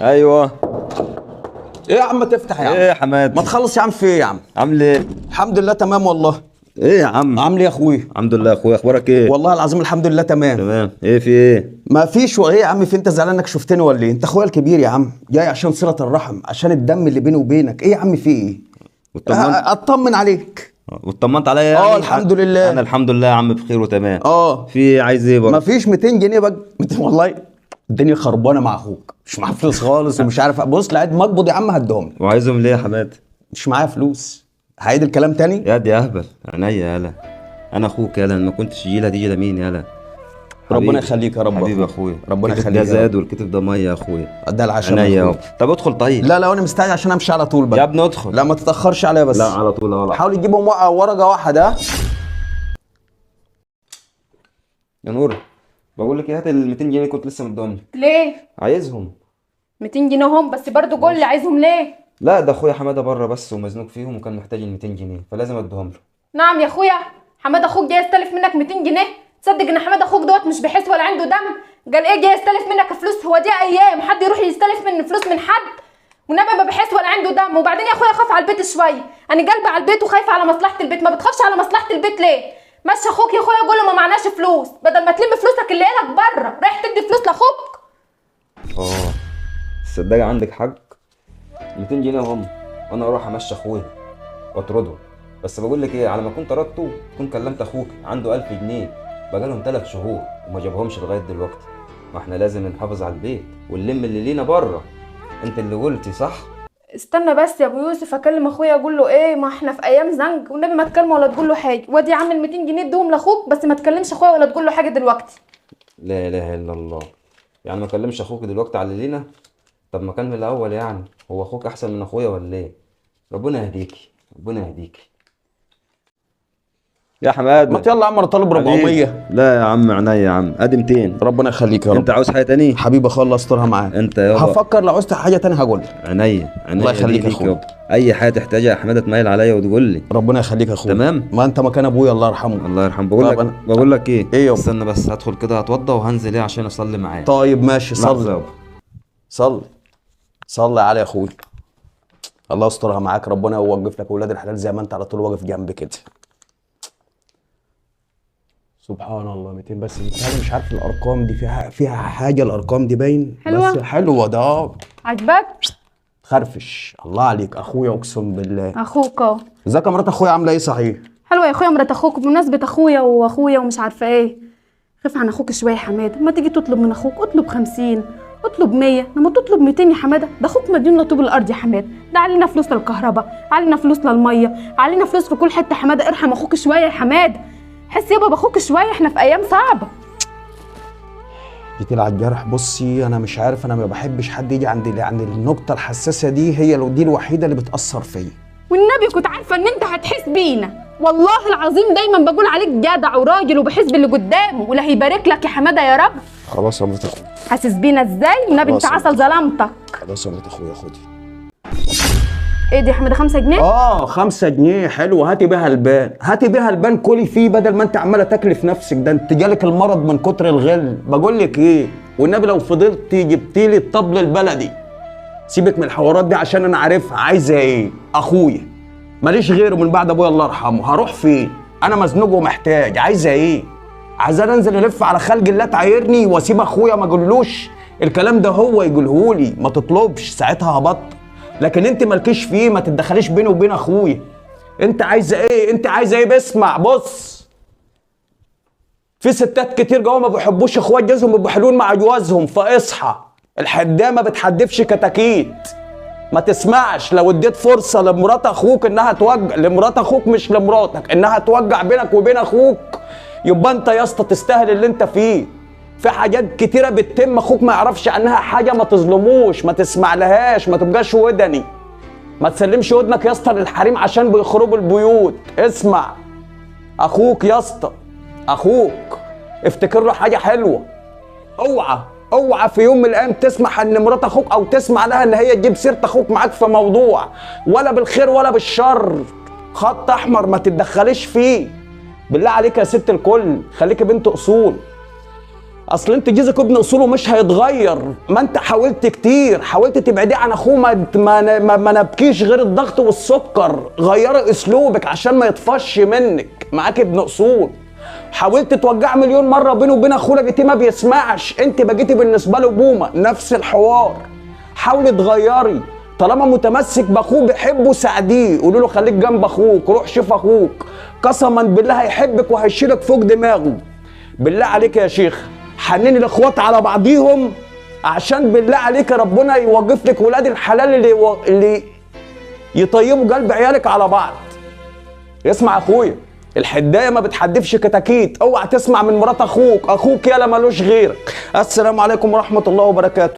ايوه. ايه يا عم تفتح يا عم؟ ايه يا حماد؟ ما تخلص يا عم، في ايه يا عم؟ عامل ايه؟ الحمد لله تمام والله. ايه يا عم؟ عامل ايه يا اخويا؟ الحمد لله يا اخويا، اخبارك ايه؟ والله العظيم الحمد لله تمام. تمام. ايه في ايه؟ ما فيش. وايه يا عم في، انت زعلان انك شفتني ولا ايه؟ انت اخويا الكبير يا عم، جاي عشان صلة الرحم، عشان الدم اللي بيني وبينك. ايه يا عم في ايه؟ واطمنت؟ اطمن عليك. واطمنت عليا يعني؟ اه الحمد لله. انا الحمد لله يا عم بخير وتمام. اه في ايه؟ عايز ايه برضه؟ ما فيش 200 جنيه بقى. 200 والله الدنيا خربانة مع اخوك، مش معاه فلوس خالص ومش عارف. بص لعيد ما اقبض يا عم هديهم لك. وعايزهم ليه يا حماد؟ مش معايا فلوس. هعيد الكلام تاني؟ يا دي اهبل عينيا يالا، انا اخوك يالا، ما كنتش جيله دي جيله مين يالا. ربنا يخليك يا رب. حبيبي اخويا، ربنا يخليك. ده زاد والكتف ده مية يا اخويا، ده العشاء عينيا يابا. طب ادخل. طيب لا لا انا مستعجل عشان امشي على طول بقى. يا ابني ادخل. لا ما تتاخرش عليا بس. لا على طول اهو. حاول تجيبهم ورقة واحدة. يا نور بقول لك ايه، هات ال 200 جنيه كنت لسه مديهم لك. ليه؟ عايزهم. 200 جنيه هم بس برضه قول لي عايزهم ليه؟ لا ده اخويا حمادة بره بس ومزنوق فيهم وكان محتاج ال 200 جنيه فلازم اديهم له. نعم يا اخويا، حمادة اخوك جاي يستلف منك 200 جنيه؟ تصدق ان حمادة اخوك دوت مش بيحس ولا عنده دم؟ قال ايه جاي يستلف منك فلوس؟ هو دي ايام حد يروح يستلف من فلوس من حد؟ والنبي ما بحس ولا عنده دم. وبعدين يا اخويا خاف على البيت شوية، انا قلبي على البيت وخايفة على مصلحة البيت. ما بتخافش على مصلحة البيت ليه؟ مشي اخوك يا اخويا قول له ما معناش فلوس، بدل ما تلم فلوسك اللي لك بره رايح تدي فلوس لاخوك. اه تصدقي عندك حق، 200 جنيه هم، وانا اروح امشي اخويا واطرده. بس بقول لك ايه، على ما كنت طردته كنت كلمت اخوك عنده 1000 جنيه بقالهم 3 شهور وما جابهمش لغاية دلوقتي. ما احنا لازم نحافظ على البيت ونلم اللي لينا بره. انت اللي قلتي صح؟ استنى بس يا ابو يوسف اكلم اخويا اقول له ايه، ما احنا في ايام زنج، والنبي ما تكلمه ولا تقول له حاجة. وادي يا عم ال 200 جنيه اديهم لاخوك، بس ما تكلمش اخويا ولا تقول له حاجة دلوقتي. لا اله الا الله، يعني ما اكلمش اخوك دلوقتي على اللي لينا؟ طب ما كان من الاول يعني، هو اخوك احسن من اخويا ولا ايه؟ ربنا يهديكي، ربنا يهديكي يا حماد. ما يلا يا عم انا طالب 400. لا يا عم عينيا يا عم، ادي 200. ربنا يخليك يا رب. انت عاوز حاجة تاني؟ حبيبي اخويا الله يسترها معاك. انت يابا هفكر لو عوزت حاجة تاني هقول لك. عينيا عينيا، الله يخليك يا اخويا. اي حاجة تحتاجها يا حمادة تميل عليا وتقول لي. ربنا يخليك يا اخويا. تمام؟ ما انت مكان ابويا الله يرحمه. الله يرحمه. بقول لك بقول لك ايه؟ ايه يابا؟ استنى بس هدخل كده هتوضى وهنزل ايه عشان اصلي معاك. طيب ماشي، صلي صلي صلي على يا اخويا. الله يسترها معاك، ربنا يوقف لك اولاد الحلال زي ما انت على طول واقف جنبي كده. سبحان الله. 200 بس، انا مش عارف الارقام دي فيها حاجة، الارقام دي باين حلوة بس حلوة. ده عجبك؟ خرفش. الله عليك اخويا اقسم بالله. اخوك اهو. ازيك يا مرات اخويا، عامله ايه؟ صحيح حلوة يا اخويا مرات اخوك. بمناسبة اخويا واخويا ومش عارفه ايه، خف عن اخوك شوية يا حمادة. ما تيجي تطلب من اخوك اطلب 50، اطلب 100، لما تطلب 200 يا حمادة ده اخوك مديون لطوب الارض يا حمادة. ده علينا فلوس للكهرباء، علينا فلوس للمية، علينا فلوس في كل حتة يا حمادة. ارحم اخوك شوية يا حمادة، حس يابا باخوك شوية، احنا في ايام صعبة. جيتي على الجرح. بصي انا مش عارف، انا ما بحبش حد يجي عند النقطة الحساسة دي، هي دي الوحيدة اللي بتاثر فيا. والنبي كنت عارفه ان انت هتحس بينا، والله العظيم دايما بقول عليك جدع وراجل وبحس باللي قدامه، ولا هيبارك لك يا حمادة يا رب. خلاص يا مرات اخويا. حاسس بينا ازاي؟ والنبي انت عسل ظلمتك. خلاص يا مرات اخويا خدي. ايه دي يا حمادة 5 جنيه؟ اه 5 جنيه حلوة، هاتي بيها البان، هاتي بيها البان كلي فيه بدل ما انت عماله تاكلي في نفسك، ده انت جالك المرض من كتر الغل. بقول لك ايه، والنبي لو فضلتي جبتي لي الطبل البلدي. سيبك من الحوارات دي عشان انا عارفها عايزه ايه. اخويا ماليش غيره من بعد ابويا الله يرحمه، هروح فين؟ انا مزنوق ومحتاج. عايزه ايه؟ عايزه انزل الف على خلق الله تعايرني واسيب اخويا ما اقولوش الكلام ده، هو يقولهولي ما تطلبش، ساعتها هبطل. لكن انت مالكيش فيه، ما تتدخليش بيني وبين اخويا. انت عايزه ايه؟ انت عايزه ايه؟ بسمع بص، في ستات كتير جوه ما بيحبوش اخوات جوزهم، بيبقوا حلوين مع جوازهم، فاصحى. الحدامه ما بتحدفش كتاكيت، ما تسمعش. لو اديت فرصة لمرات اخوك انها توجع، لمرات اخوك مش لمراتك، انها توجع بينك وبين اخوك، يبقى انت يا اسطى تستاهل اللي انت فيه. في حاجات كتيرة بتتم اخوك ما يعرفش عنها حاجة، ما تظلموش، ما تسمع لهاش، ما تبقاش ودني، ما تسلمش ودنك يا اسطى للحريم عشان بيخربوا البيوت. اسمع اخوك يا اسطى، اخوك افتكر له حاجة حلوة. اوعى اوعى في يوم من الايام تسمح ان مرات اخوك او تسمع لها ان هي تجيب سيره اخوك معاك في موضوع، ولا بالخير ولا بالشر. خط احمر ما تتدخليش فيه. بالله عليك يا ست الكل، خليكي بنت اصول. اصل انت جوزك ابن اصوله مش هيتغير، ما انت حاولت كتير، حاولت تبعديه عن اخوه، ما نبكيش غير الضغط والسكر. غيري اسلوبك عشان ما يطفش منك، معاك ابن اصول. حاولت توجع مليون مرة بينه وبين اخوه، لقيتيه ما بيسمعش، انت بقيتي بالنسبة له بومه، نفس الحوار. حاولي تغيري، طالما متمسك باخوه بيحبه ساعديه، قولوا له خليك جنب اخوك، روح شوف اخوك، قسما بالله هيحبك وهيشيلك فوق دماغه. بالله عليك يا شيخ حنين الاخوات على بعضيهم، عشان بالله عليك ربنا يوقف لك ولاد الحلال اللي يطيبوا قلب عيالك على بعض. اسمع اخويا، الحدايه ما بتحدفش كتاكيت، اوعى تسمع من مرات اخوك، اخوك يالا ملوش غيرك. السلام عليكم ورحمة الله وبركاته.